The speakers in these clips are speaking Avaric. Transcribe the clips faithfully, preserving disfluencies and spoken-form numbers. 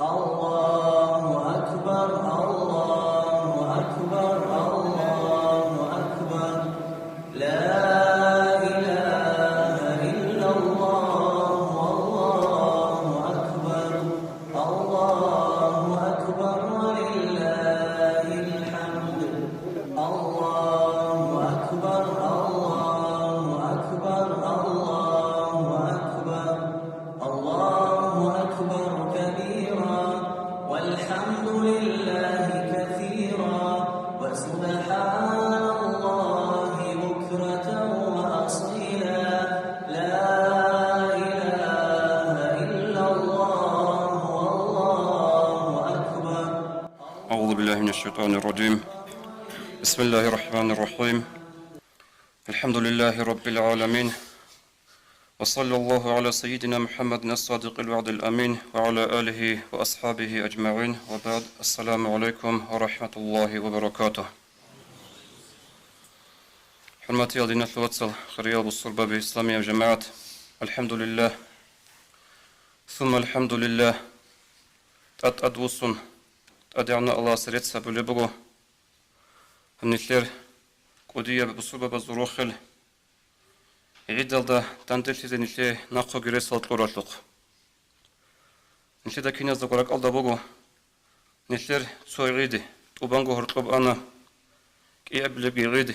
الله أكبر، الله أكبر، الله أكبر. لا إله إلا الله، والله أكبر. الله أكبر ولله الحمد. الله أكبر، الله أكبر، الله أكبر. الله أكبر كبيرا، والحمد لله كثيرا، وسبحان الله بكرة وأصيلا. لا إله إلا الله، والله أكبر. أعوذ بالله من الشيطان الرجيم. بسم الله الرحمن الرحيم. الحمد لله رب العالمين. وصلى الله على سيدنا محمد الصادق الوعد الأمين وعلى آله وأصحابه أجمعين. وبعد. السلام عليكم ورحمة الله وبركاته. ХӀурматиял диналъул вацал, хириял бусурбаби, исламиял жамагӀат! АлхӀамдулиллагь. Сумма алхӀамдулиллагь. ТӀад-тӀад вуссун, ТӀадегӀанав Аллагьасе рецц гьабулеб буго. Гьанилъер кӀудияб бусурбабазул рохел гӀидалда данделъизе нилъее нахъоги ресал кьуралъухъ. Нилъеда киназдаго ракӀалда буго, нилъер цо гӀид тӀубанго гьоркьоб ана, кӀиабилебги гӀид,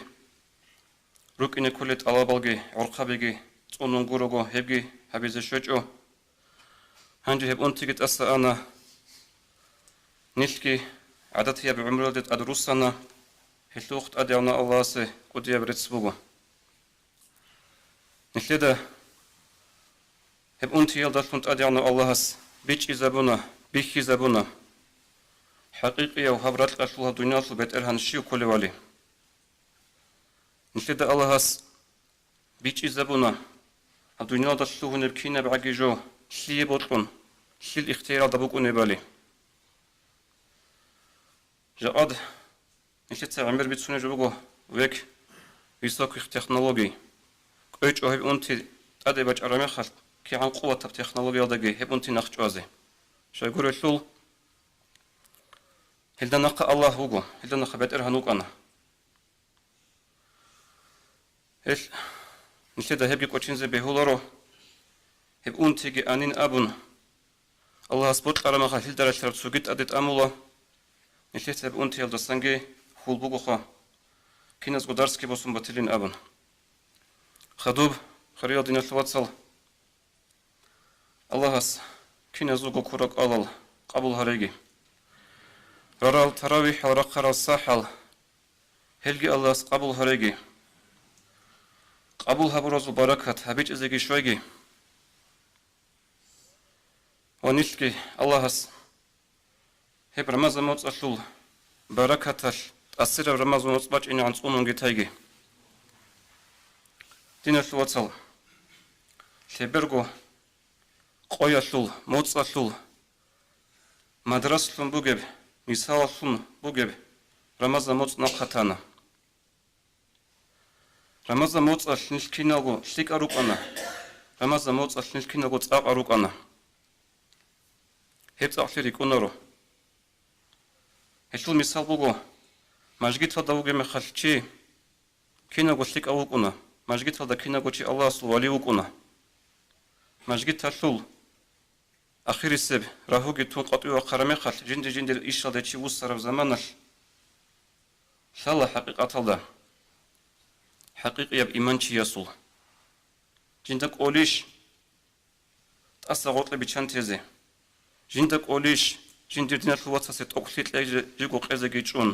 рукӀине кколел тӀалабалги гӀорхъабиги цӀунун гурого, гьебги гьабизе щвечӀо. Гьанже гьеб унтиги тӀаса ана, нилъги гӀадатияб гӀумруялде тӀад руссана, гьелъухъ ТӀадегӀанав Аллагьасе кӀудияб рецц буго. Нилъеда гьеб унтиялдалъун ТӀадегӀанав Аллагьас бичӀчӀизабуна, бихьизабуна хӀакъикъияв гьаб ракьалъул гьаб дуниялалъул БетӀергьан щив кколевали. Нилъеда Аллагьас бичӀчӀизабуна, гьаб дуниялда лъугьунеб кинабгӀаги жо лъие бокьун, лъил ихтияралда букӀунебали. Жакъад нилъеца гӀемер бицунеб жо буго век высоких технологий. КӀвечӀо гьеб унти тӀаде бачӀараб мехалъ, кигӀан къуватаб технологиялдаги гьеб унти нахъчӀвазе. Щайгурелъул, гьелда нахъа Аллагь вуго, гьелда нахъа БетӀергьан вукӀана. Гьелъ нилъеда гьебги кӀочинзе бегьуларо, гьеб унтиги анин абун, Аллагьас бокьараб мехалъ гьелда ралъараб цоги тӀаде тӀамула, нилъеца гьеб унтиялдасанги хьул бугоха, киназго дарсги босун батилин абун. Хадуб, хириял диналъул вацал, Аллагьас киназулго ккураб кӀалал къабул гьареги. Рарал таравихӀал рахъарал сахӀал, гьелги Аллагьас къабул гьареги. Къабул гьабуразул баракат гьабичӀезеги щвайги. Ва нилъги Аллагьас гьеб Рамазан моцӀалъул баракаталъ тӀасираб Рамазан моцӀ бачӀинегӀан цӀунунги тайги. Диналъул вацал, лъеберго къоялъул, моцӀалъул мадрасалъун бугеб, мисалалъун бугеб Рамазан моцӀ нахъа тана. Рамазан моцӀалъ нилъ киналго лъикӀал рукӀана, Рамазан моцӀалъ нилъ киналго цӀакъал рукӀана. Гьеб цӀакълъи рикӀкӀунаро. Гьелъул мисал буго, мажгиталда вугеб мехалъ чи киналго лъикӀав вукӀуна, мажгиталда киналго чи Аллагьасул вали вукӀуна. Мажгиталъул ахирисеб рагьуги тун къватӀиве вахъараб мехалъ, жинди-жиндир ишалде чи вуссараб заманалъ лъала хӀакъикъаталда хӀакъикъияб иман чиясул. Жинда кӀолищ тӀаса гъоркье биччан тезе? Жинда кӀолищ жиндир диналъул вацасе тӀокӀлъи кьезе жего къезеги чӀун?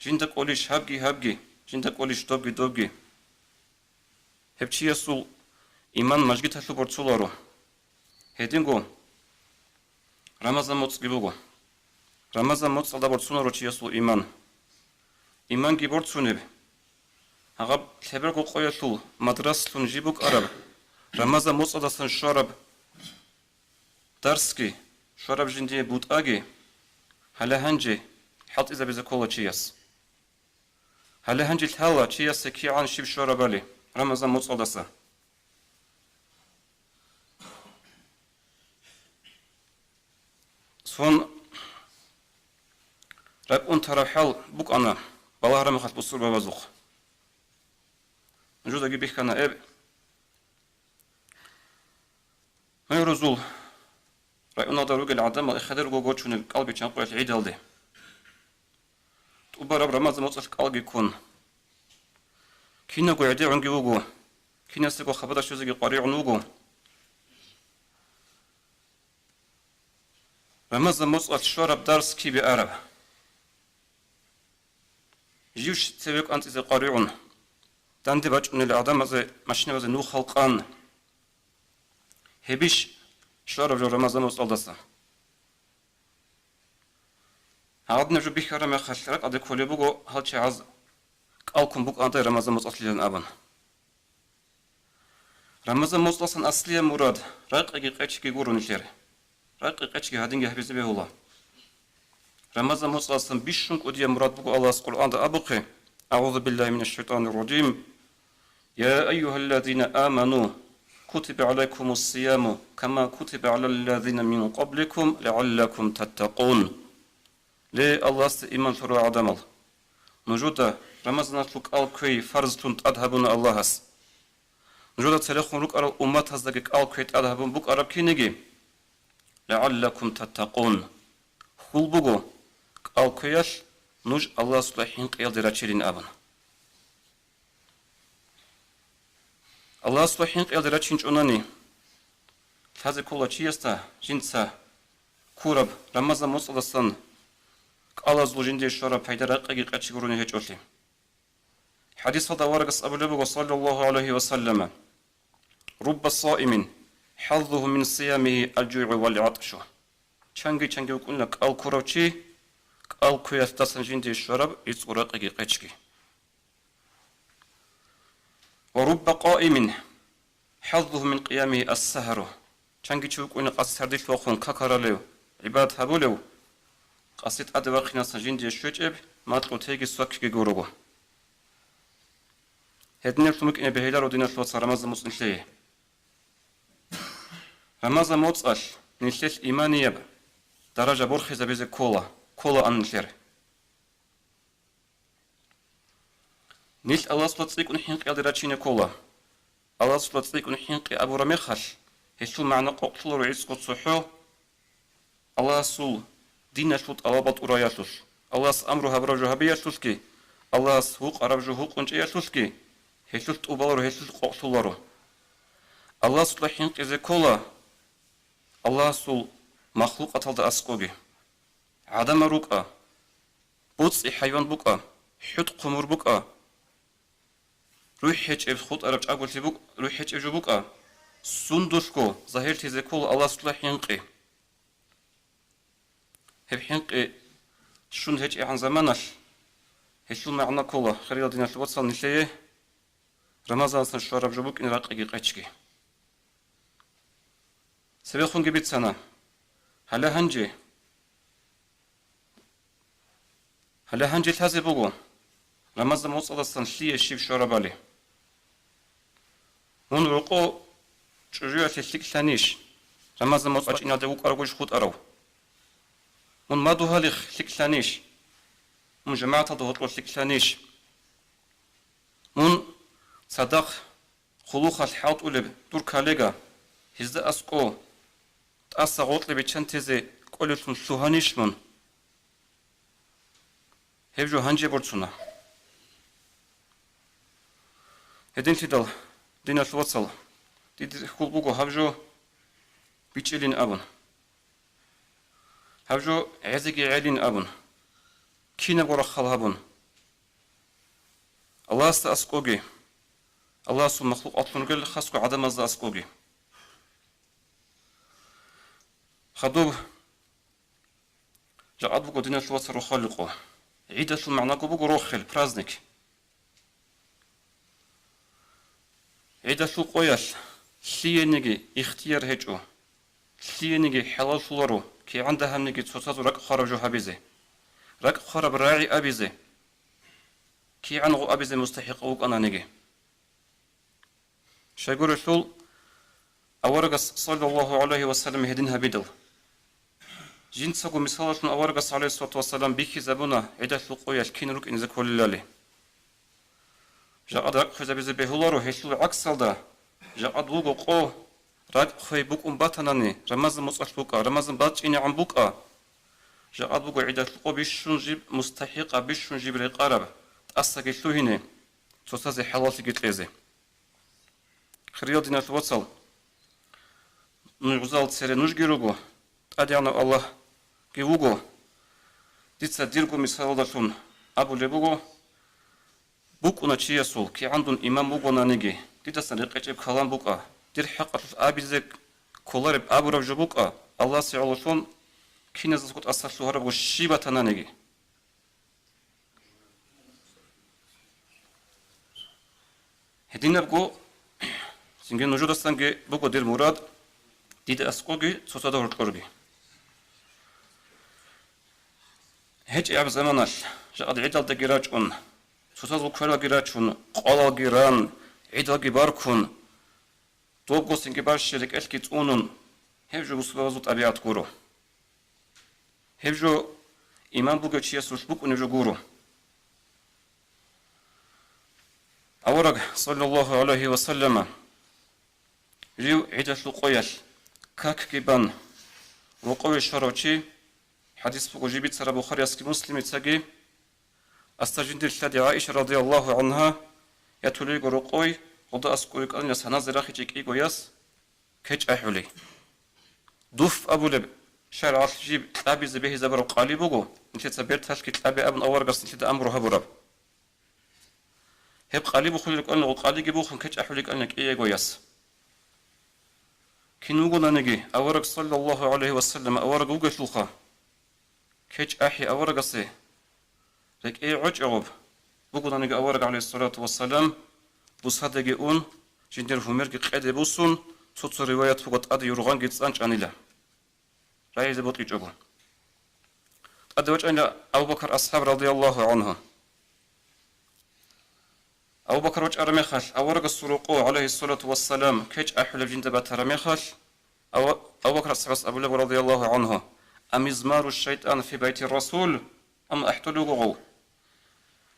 Жинда кӀолищ гьабги-гьабги, жинда кӀолищ добги-добги? Гьеб чиясул иман мажгиталъул борцуларо. Гьединго Рамазан моцӀги буго. Рамазан моцӀалда борцунаро чиясул иман. Иманги борцунеб, гьаб лъеберго къоялъул мадрасалъун жиб букӀараб, Рамазан моцӀалдасан щвараб дарсги, щвараб жиндие бутӀаги гьале гьанже хӀалтӀизабизе ккола чияс. Гьале гьанже лъала чиясе кигӀан щиб щварабали Рамазан моцӀалдаса. Цон ракӀун тарав хӀал букӀана балагьараб мехалъ бусурбабазухъ. Нужедаги бихьана эб. Гьай, рузул, районалда ругел гӀадамал эхедер руго гочунеб кӀал биччан къоялъ гӀидалде. ТӀубараб Рамазан моцӀалъ кӀалги ккун. Кинабго гӀедегӀунги вуго, кинасего хабада щвезеги къваригӀун вуго. Рамазан моцӀалъ щвараб дарс кибе араб? Жив щ-, цеве кӀанцӀизе къваригӀун, данде бачӀунел гӀадамазе машинабазе нухал къан. Гьебищ щвараб жо Рамазан моцӀалдаса? Гьадинаб жо бихьараб мехалъ ракӀалде кколеб буго гьал чагӀаз кӀал ккун букӀандай Рамазан моцӀалъилан абун. Рамазан моцӀалъан аслияб мурад ракъиги къечги гуро нилъер. Ракъи къечги гьадинги гьабизе бегьула. Рамазан моцӀалъан бищун кӀудияб мурад буго Аллагьас Къуръанда абухъе: «أعوذ بالله من الشيطان الرجيم. يا أيها الذين آمنوا كتب عليكم الصيام كما كتب على الذين من قبلكم لعلكم تتقون». Ле, Аллагьасда иман лъурал гӀадамал! Нужеда Рамазаналъул кӀал кквей фарзлъун тӀад гьабуна Аллагьас. Нужеда церехун рукӀарал умматаздаги кӀал кквей тӀад гьабун букӀараб кинеги, «لعلكم تتقون», хьул буго, кӀал кквеялъ нуж Аллагьасда хӀинкъиялде рачилин абун. Аллагьасда хӀинкъиялде рачинчӀунани, лъазе ккола чиясда жинца ккураб Рамазан моцӀалдасан кӀалазул жиндие щвараб пайда ракъиги къечги гурони гьечӀолъи. ХӀадисалда аварагас абулеб буго, саллаллагьу гӀалайгьи ва саллама: «رب صائم حظه من صيامه الجوع والعطش». Чанги-чанги вукӀуна кӀал ккурав чи, кӀал кквеялъдасан жиндие щвараб гӀицӀго ракъиги къечги. «ورب قائم حظه من قيامه السحر». Чанги чи вукӀуна къаси сардилъ вахъун какаралев, гӀибадат гьабулев, къаси тӀаде вахъинасан жиндие щвечӀеб, макьу теги сваккиги гурого. Гьединеблъун букӀине бегьиларо, диналъул вацал, Рамазан моцӀ нилъее. Рамазан моцӀалъ нилъелъ иманияб даража борхизабизе ккола, кколаан нилъер. Нилъ Аллагьасда цӀикӀкӀун хӀинкъиялде рачине ккола. Аллагьасда цӀикӀкӀун хӀинкъи абураб мехалъ, гьелъул магӀна къокълъуларо гӀицӀго цохӀо Аллагьасул диналъул тӀалабал тӀураялъулъ, Аллагьас амру гьабураб жо гьабиялъулъги, Аллагьас гьукъараб жо гьукъунчӀеялъулъги, гьелъулъ тӀубаларо, гьелъулъ къокълъуларо. Аллагьасда хӀинкъизе ккола Аллагьасул махлукъаталда аскӀоги. ГӀадамал рукӀа, боцӀи хӀайван букӀа, хӀутӀ-хъумур букӀа, рухӀ гьечӀеб хутӀараб чӀаголъи букӀ-, рухӀ гьечӀеб жо букӀа, сундулъго загьирлъизе ккола Аллагьасда хӀинкъи. Гьеб хӀинкъи щун гьечӀегӀан заманалъ, гьелъул магӀна ккола, хириял диналъул вацал, нилъее Рамазанасан щвараб жо букӀин ракъиги къечги. Цебехунги бицана. Гьале гьанже, гьале гьанже лъазе буго, Рамазан моцӀалдасан лъие щиб щварабали. Мун рокъо чӀужуялъе лъикӀлъанищ, Рамазан моцӀ бачӀиналде вукӀарагойищ хутӀарав? Мун мадугьалихъ лъикӀлъанищ, мун жамагӀаталда гьоркьор лъикӀлъанищ? Мун цадахъ хъулухъалъ хӀалтӀулеб дур коллега, гьезда аскӀо тӀаса гъоркье биччан тезе кӀолевлъун лъугьанищ мун? Гьеб жо гьанже борцуна. Гьединлъидал, диналъул вацал, диде хьул буго гьаб жо бичӀчӀилин абун. Гьаб жо гӀезеги гӀелин абун, кинабго рахъал гьабун, Аллагьасда аскӀоги, Аллагьасул махлукъатлъун ругел хасго гӀадамазда аскӀоги. Хадуб жакъа буго, диналъул вацал, рохалил къо. ГӀидалъул магӀнаго буго рохел, праздник. ГӀидалъул къоялъ лъиениги ихтияр гьечӀо, лъиениги хӀалаллъуларо кигӀан дагьабниги цоцазул ракӀ хъвараб жо гьабизе, ракӀ хъвараб рагӀи абизе, кигӀан гъо абизе мустахӀикъав вукӀананиги. Щайгурелъул аварагас, саллаллагьу гӀалайгьи ва саллам, гьедин гьабидал. Жинцаго мисалалъун аварагас, гӀалайгьиссалату вассалам, бихьизабуна гӀидалъул къоялъ кин рукӀине кколелали. Жакъа ракӀ хвезабизе бегьуларо гьелъул гӀаксалда, жакъа буго къо, ракӀ хвей букӀун батанани, Рамазан муцӀалъ букӀа, Рамазан бачӀинегӀан букӀа. Жакъа буго гӀидалъул къо бищун жиб мустахӀикъаб, бищун жиб рекъараб, тӀасаги лъугьине, цоцазе хӀалаллъиги кьезе. Хириял диналъул вацал, нуж гъузал цере нужги руго, ТӀадегӀанав Аллагьги вуго. Дица дирго мисалалдалъун абулеб буго, букӀуна чиясул, кигӀан дун имам вугонаниги, дидасан рекъечӀеб калам букӀа, дир хӀакъалъулъ абизе кколареб абураб жо букӀа, Аллагьасе гӀололъун киназдаго тӀаса лъугьарабго щиб батананиги. Гьединабго, цинги нужедасанги буго дир мурад, дида аскӀоги цоцазда гьоркьорги. ГьечӀеб заманалъ, жакъа гӀидалдаги рачӀун, цоцазул квералги рачун, къвалалги ран, гӀидалги баркун, добго цинги барщи рекӀелъги цӀунун, гьеб жо бусурбабазул тӀабигӀат гуро. Гьеб жо иман бугев чиясулъ букӀунеб жо гуро. Авараг, саллаллагьу гӀалайгьи ва саллама, жив гӀидалъул къоялъ какги бан рокъове щварав чи, хӀадис буго жиб бицараб Бухариясги Муслимицаги, аста жиндир лъади ГӀаиша радияллагьу гӀангьа ятулей йиго рокъой, гъолда аскӀове кӀанила саназе рахичӀей кӀиго яс кечӀ ахӀулей. Дуф абулеб шаргӀалъ жиб кьабизе бегьизабураб къали буго, нилъеца берталъги кьабе абун аварагас нилъеда амру гьабураб. Гьеб къали бухулел рукӀанила, къалиги бухун кечӀ ахӀулей кӀанила кӀиего яс. Кин вугонаниги, авараг, саллаллагьу гӀалайгьи ва саллам, авараг вугелъулха, кечӀ ахӀи аварагасе, рекӀее гӀочӀо гъоб. Бугонаниги авараг, гӀалайгьиссалату вассалам, бусадаги ун, жиндир гьумерги къеде бусун, цо-цо риваят буго тӀаде юргъанги цӀан чӀанила. Рагьизе бокьичӀого. ТӀаде вачӀанила Абу Бакр асхӀаб радияллагьу гӀангьу. Абу Бакр вачӀараб мехалъ, аварагасул рокъо, гӀалайгьиссалату вассалам, кечӀ ахӀулеб жинда батараб мехалъ, Ава-, Абу Бакр асхӀабас абулеб радияллагьу гӀангьу: «Амизмару шайтӀан фи байти расул, ам ахӀдолугу гъов».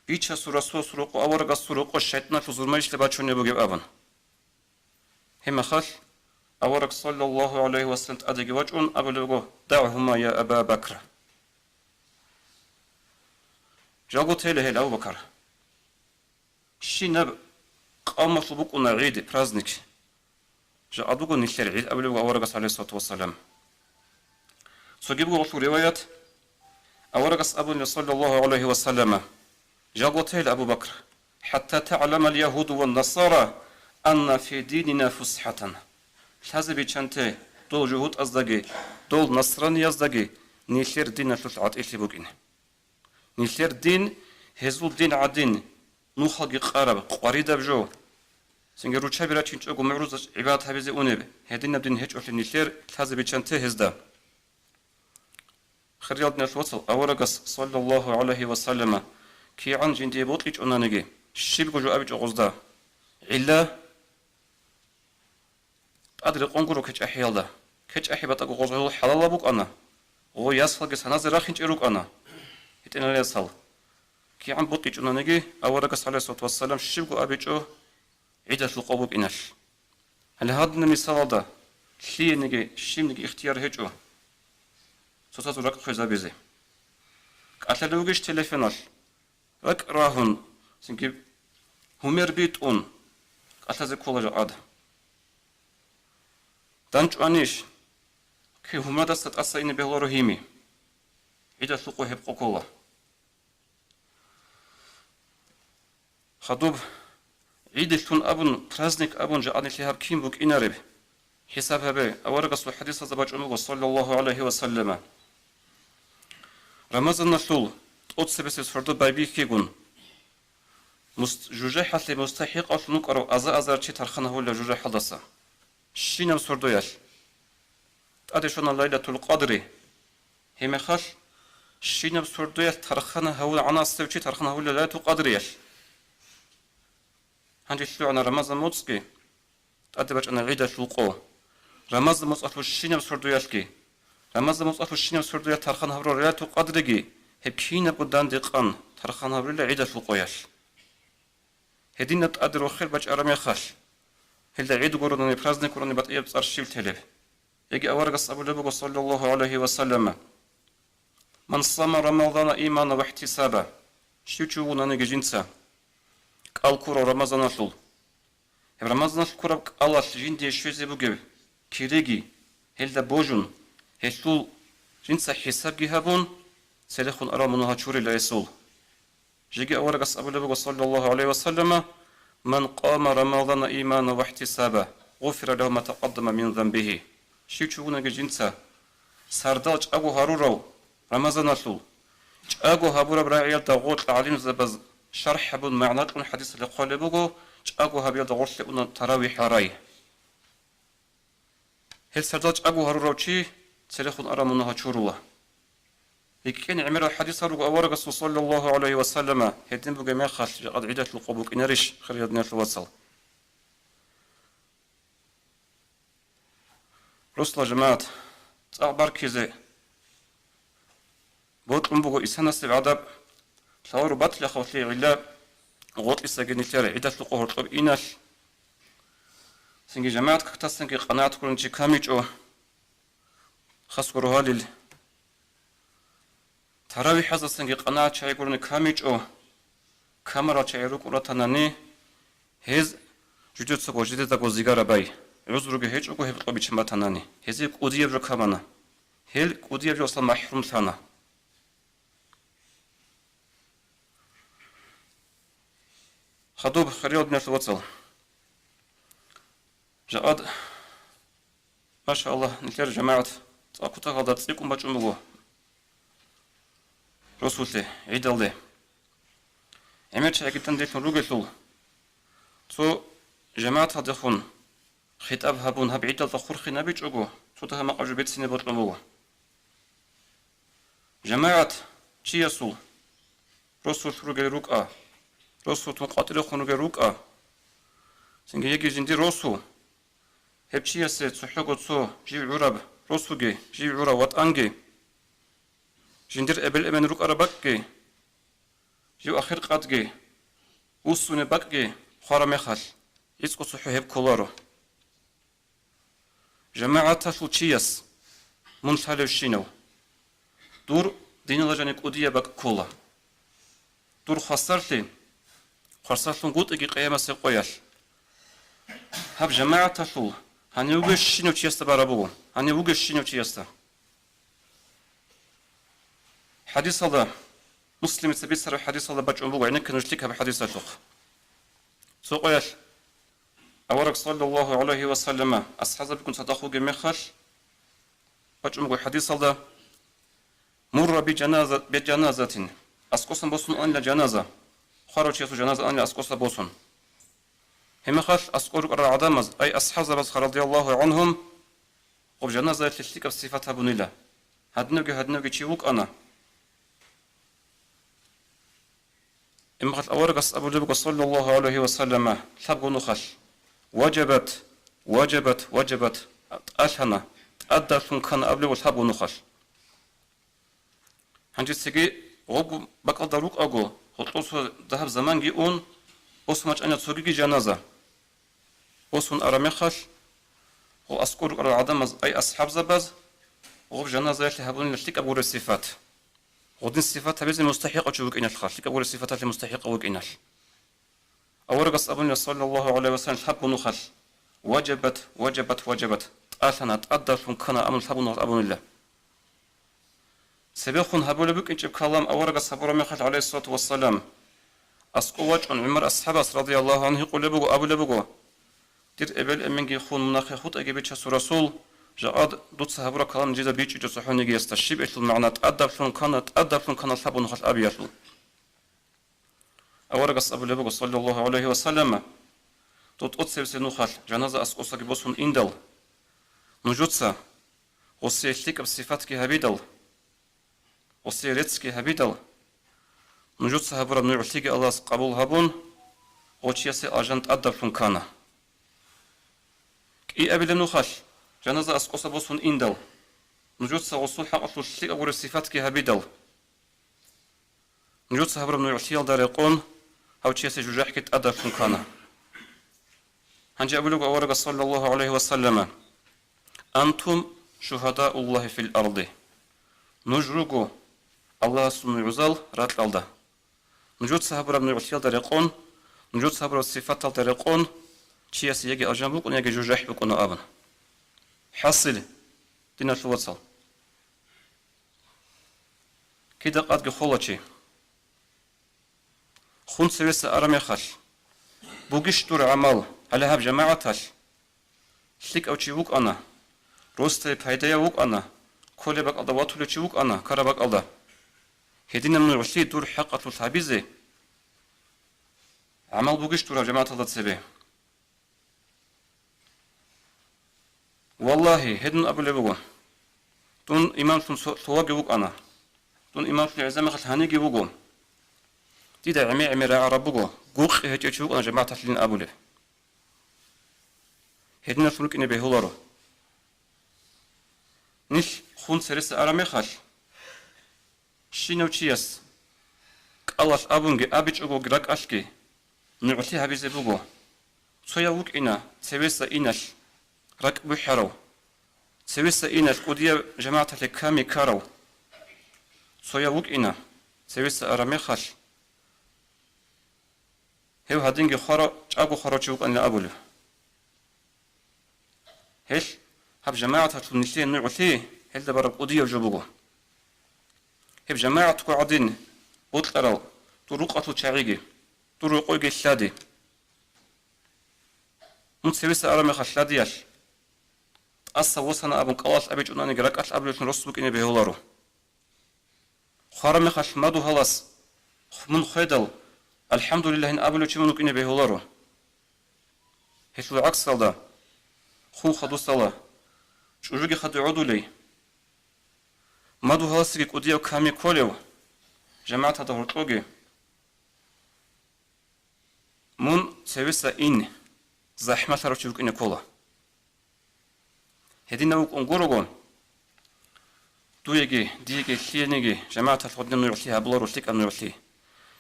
Бичасул Расуласул рокъо аварагасул рокъо шайтӀаналъул зурмайищ бачунеб бугеб абун. Гьеб мехалъ авараг, саллаллагьу гӀалайгьи ва саллам, тӀадеги вачӀун абулеб буго: «ДагӀгьума, я Аба Бакр». Жалго тейла гьел, Абу Бакр. Щинаб къавмалъул букӀуна гӀид, праздник. Жакъа буго нилъер гӀид абулеб буго аварагас, гӀалайгьиссалату вассалам. Цоги буго гъолъул риваят, аварагас абуна, саллаллагьу гӀалайгьи ва саллама: «Жалго тейла, Абу Бакр, хӀатта тагӀламал ягьуду ван насара анна фи динина фусхӀатан». Лъазе биччанте дол жугьутӀаздаги, дол насранияздаги нилъер диналъулъ гӀатӀилъи букӀине. Нилъер дин, гьезул дин гӀадин, нухалги къараб, къваридаб жо. Цинги руччаби рачинчӀого мугӀрузда гӀибадат гьабизе унеб, гьединаб дин гьечӀолъи нилъер лъазе биччанте гьезда. Хириял диналъул вацал, аварагас, саллаллагьу гӀалайгьи ва саллама, кигӀан жиндие бокьичӀонаниги, щибго жо абичӀо гъозда. ГӀилла тӀад рекъон гуро кечӀахӀиялда. КечӀахӀи батӀаго гъозгъол хӀалалаб букӀана, гъо ясалги саназе рахинчӀел рукӀана. ГьитӀинал ясал. КигӀан бокьичӀонаниги, аварагас, гӀалайгьиссалату вассалам, щибго абичӀо гӀидалъул къо букӀиналъ. Гьале гьадинаб мисалалда, лъиениги щибниги ихтияр гьечӀо. Цоцазул ракӀ хвезабизе. КӀалъалев вугищ телефоналъ? РакӀ рагьун, цинги гьумер битӀун, кӀалъазе ккола жакъа. ДандчӀванищ? Кин гьумрадаса тӀаса ине бегьуларо гьими. ГӀидалъул къо гьеб къо ккола. Хадуб, гӀидилъун абун, праздник абун жакъа нилъее гьаб кин букӀинареб? ХӀисаб гьабе, аварагасул хӀадисалда бачӀун буго, саллаллагьу гӀалайгьи ва саллама. Рамазаналъул тӀоцебесеб сордо байбихьигун, мус-, жужахӀалъе мустахӀикъавлъун вукӀарав аза-азар чи тархъан гьавулев жужахӀалдаса. Щинаб сордоялъ. ТӀаде щвана Лайлатул Къадри. Гьеб мехалъ, щинаб сордоялъ тархъан гьавул гӀанасев чи тархъан гьавулев Лайлатул Къадриялъ. Гьанже лъугӀана Рамазан моцӀги, тӀаде бачӀана гӀидалъул къо. Рамазан моцӀалъул щинаб сордоялъги, Рамазан моцӀалъул щинаб сордоялъ тархан гьабурал Лайлатул Къадриги гьеб кинабго данде къан тархан гьабурила гӀидалъул къоялъ. Гьединаб тӀаде рохел бачӀараб мехалъ, гьелда гӀид гурони, праздник гурони батӀияб цӀар щиб телеб? Яги аварагас абулеб буго, саллаллагьу гӀалайгьи ва саллама: «Ман сама Рамазана имана ва ихтисаба», щив чи вугониги жинца кӀал ккурав Рамазаналъул, гьеб Рамазаналъ ккураб кӀалалъ жиндие щвезе бугеб кириги, гьелда божун, гьелъул жинца хӀисабги гьабун, церехун арал мунагьал чурила гьесул. Жеги аварагас абулеб буго, саллаллагьу гӀалайгьи ва саллама: «Ман къама Рамазана имана ва ихтисаба, гъуфира лагьу ма такъаддама мин занбигьи». Щив чи вугониги жинца сардал чӀаго гьарурав Рамазаналъул, чӀаго гьабураб рагӀиялда гъоркь гӀалимзабаз шархӀ гьабун, магӀна кьун хӀадисалъе хъвалеб буго, чӀаго гьабиялда гъорлъе уна таравихӀ рай. Гьел сардал чӀаго гьарурав чи церехун арал мунагьал чурула. РикӀкӀен гӀемерал хӀадисал руго аварагасул, саллаллагьу гӀалайгьи ва саллама, гьедин бугеб мехалъ, жакъад гӀидалъул къо букӀинарищ, хириял диналъул вацал? Росла жамагӀат, цӀакъ баркизе бокьун буго исанасеб гӀадаб, лъалару батлахъавлъи гӀилла гъоркьисаги нилъер гӀидалъул къо гьоркьоб иналъ. Цинги жамагӀат кагтасанги къанагӀат гурун чи камичӀо, хасго рогьалил. ТаравихӀазасанги къанагӀат чагӀи гурони камичӀо, камарал чагӀи рукӀун ратанани, гьез жидецаго жидедаго зигарабай, гӀузруги гьечӀого гьеб къо биччан батанани, гьезие кӀудияб жо камана. Гьел кӀудияб жоялъа махӀрумлъана. Хадуб, хириял диналъул вацал. Жакъад, машаллагь, нилъер жамагӀат цӀакъ кутакалда цӀикӀкӀун бачӀун буго росулъе, гӀидалде. ГӀемер чагӀи гитӀан делъун ругелъул, цо жамагӀаталдехун хитӀаб гьабун, гьаб гӀидалда хурхинабичӀого, цо дагьа-макъаб жо бицине бокьун буго. ЖамагӀат чиясул росулъ ругел рукӀа, росулъун къватӀирехун ругел рукӀа, цинги яги жиндир росу, гьеб чиясе цохӀого цо жив гӀураб росуги, жив гӀурав ватӀанги, жиндир эбел-эмен рукӀараб бакӀги, жив ахиркъадги, вуссунеб бакӀги хвараб мехалъ, гӀицӀго цохӀо гьеб кколаро. ЖамагӀаталъул чияс, мун лъалевщинав, дур диналда жаниб кӀудияб бакӀ ккола. Дур хвасарлъи хвасарлъунгутӀиги къиямасеб къоялъ. Гьаб жамагӀаталъул гьанив вугевщинав чиясда бараб буго, гьанив вугевщинав чиясда. ХӀадисалда, Муслимица бицараб хӀадисалда бачӀун буго, гӀенекке нуж лъикӀаб хӀадисалъухъ. Цо къоялъ авараг, саллаллагьу гӀалайгьи ва саллама, асхӀабзабигун цадахъ вугеб мехалъ, бачӀун буго хӀадисалда: «Мурра би жаназа-, би жаназатин». АскӀосан босун анила жаназа. Хварав чиясул жаназа анила аскӀоса босун. Гьеб мехалъ аскӀор рукӀарал гӀадамаз, ай асхӀабзабаз, радияллагьу гӀангьум, гъоб жаназаялъе лъикӀаб сипат гьабунила. Гьадинавги-гьадинавги чи вукӀана. Гьеб мехалъ аварагас абулеб буго, саллаллагьу гӀалайгьи ва саллама, лъабго нухалъ: «Важабат, важабат, важабат», тӀалъана, тӀадалъун ккана абулеб буго лъабго нухалъ. Гьанже цеги гъобго бакӀалда рукӀаго, гьоркьосо дагьаб заманги ун, босун бачӀана цогиги жаназа. Босун араб мехалъ, гъо аскӀор рукӀарал гӀадамаз, ай асхӀабзабаз, гъоб жаназаялъе гьабунила лъикӀаб гуреб сипат. Гъодин сипат гьабизе мустахӀикъав чи вукӀиналъха, лъикӀаб гуреб сипаталъе мустахӀикъав вукӀиналъ. Аварагас абунила, саллаллагьу гӀалайгьи ва саллам, лъабго нухалъ: «Важабат, важабат, важабат», тӀалъана, тӀадалъун ккана абун лъабго нухалъ абунила. Цебехун гьабулеб букӀинчӀеб калам аварагас гьабураб мехалъ, гӀалайгьиссалату вассалам, аскӀов вачӀун ГӀумар асхӀабас, радияллагьу гӀангьу, гьикъулеб буго, абулеб буго: «Дир эбел-эменги хун мун нахъе хутӀаги, Бичасул Расул, жакъад дуца гьабураб калам жинда бичӀчӀичӀо цохӀонигиясда, щиб гьелъул магӀна тӀадалъун ккана, тӀадалъун ккана лъабго нухалъ абиялъул». Аварагас абулеб буго, саллаллагьу гӀалайгьи ва саллама: «Дов тӀоцебесеб нухалъ жаназа аскӀосаги босун индал, нужеца гъосие лъикӀаб сипатги гьабидал, гъосие реццги гьабидал, нужеца гьабураб нугӀлъиги Аллагьас къабул гьабун, гъо чиясе алжан тӀадаблъун ккана». КӀиабилеб нухалъ жаназа аскӀоса босун индал, Нужеца гъосул хӀакъалъулъ лъикӀаб гуреб сифатги гьабидал, нужеца гьабураб нугӀлъиялда рекъон гьав чиясе жужахӀги тӀадалъун ккана. Гьанже абулеб аварагас, саллаллагьу гӀалайгьи ва саллама: «Антум шугьадауллагьи фил арди». Нуж руго Аллагьасул нугӀзал ракьалда. Нужеца гьабураб нугӀлъиялда рекъон, нужеца гьабураб сифаталда рекъон чиясе яги алжан букӀуна, яги жужахӀ букӀуна абун. ХӀасил, диналъул вацал, кида къадги хола чи. Хун цевеса араб мехалъ, бугищ дур гӀамал гьале гьаб жамагӀаталъ? ЛъикӀав чи вукӀана, росдае пайдаяв вукӀана, кколеб бакӀалда ватулев чи вукӀана, ккараб бакӀалда. Гьединаб нугӀлъи дур хӀакъалъулъ гьабизе гӀамал бугищ дур гьаб жамагӀаталда цебе? Валлагьи, гьедин абулеб буго. Дун имамлъун цо-, лъугьаги вукӀана. Дун имамлъун гӀезамахалъ гьаниги вуго. Дида гӀеме-гӀеме рагӀараб буго, гукъи гьечӀев чи вукӀана жамагӀаталъилин абулеб. Гьединалъун рукӀине бегьуларо. Нилъ хун цереса араб мехалъ, щинав чияс кӀалалъ абунги абичӀого ракӀалъги нугӀлъи гьабизе буго. Цояв вукӀина цевеса иналъ ракӀ бухӀарав, цевеса иналъ кӀудияв жамагӀаталъе ками ккарав. Цояв вукӀина цевеса араб мехалъ, гьев гьадинги хвара-, чӀаго хварав чи вукӀанила абулев. Гьелъ гьаб жамагӀаталъул нилъее нугӀлъи гьелда бараб кӀудияв жо буго. Гьеб жамагӀатго гӀадин бокьарал дур рукъалъул чагӀиги, дур рокъойги лъади. Мун цевеса араб мехалъ лъадиялъ, тӀаса восана абун кӀалалъ абичӀунаниги ракӀалъ абулевлъун рос букӀине бегьуларо. Хвараб мехалъ мадугьалас мун хведал, «АлхӀамдулиллагьин» абулев чи мун вукӀине бегьуларо. Гьелъул гӀаксалда, хун хадусала, чӀужуги хадуй гӀодулей, мадугьаласеги кӀудияв ками кколев, жамагӀаталда гьоркьоги, мун цевеса ин, захӀмалъарав чи вукӀине ккола. Гьединав вукӀун гурого, дуеги, диеги, лъиениги жамагӀаталъ гьодин нугӀлъи гьабуларо, лъикӀаб нугӀлъи.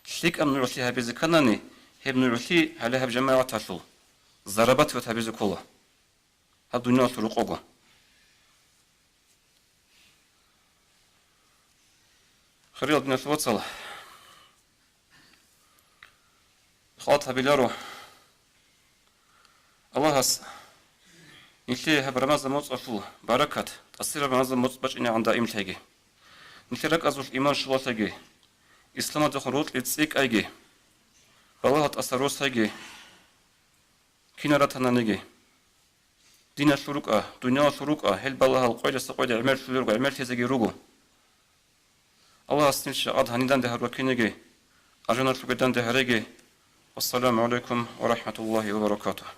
ЛъикӀаб нугӀлъи гьабизе кканани, гьеб нугӀлъи гьале гьаб жамагӀаталъул зарабативат гьабизе ккола гьаб дуниялалъул рокъого. Хириял диналъул вацал, халат гьабиларо. Аллагьас нилъее гьаб Рамазан моцӀалъул баракат, тӀасираб Рамазан моцӀ бачӀинегӀан даимлъайги. Нилъер ракӀазулъ иман щулалъайги, исламалдехун рокьи цӀикӀкӀайги, балагьал тӀаса росайги, кинал ратананиги. Диналъул рукӀа, дуниялалъул рукӀа, гьел балагьал къойдаса къойда гӀемерлъулел руго, гӀемерлъизеги руго. Аллагьас нилъ шагьад гьаниданде гьарурал кинеги алжаналъуге данде гьареги. Вассаламу гӀалайкум ва рахӀматуллагьи ва баракатугь.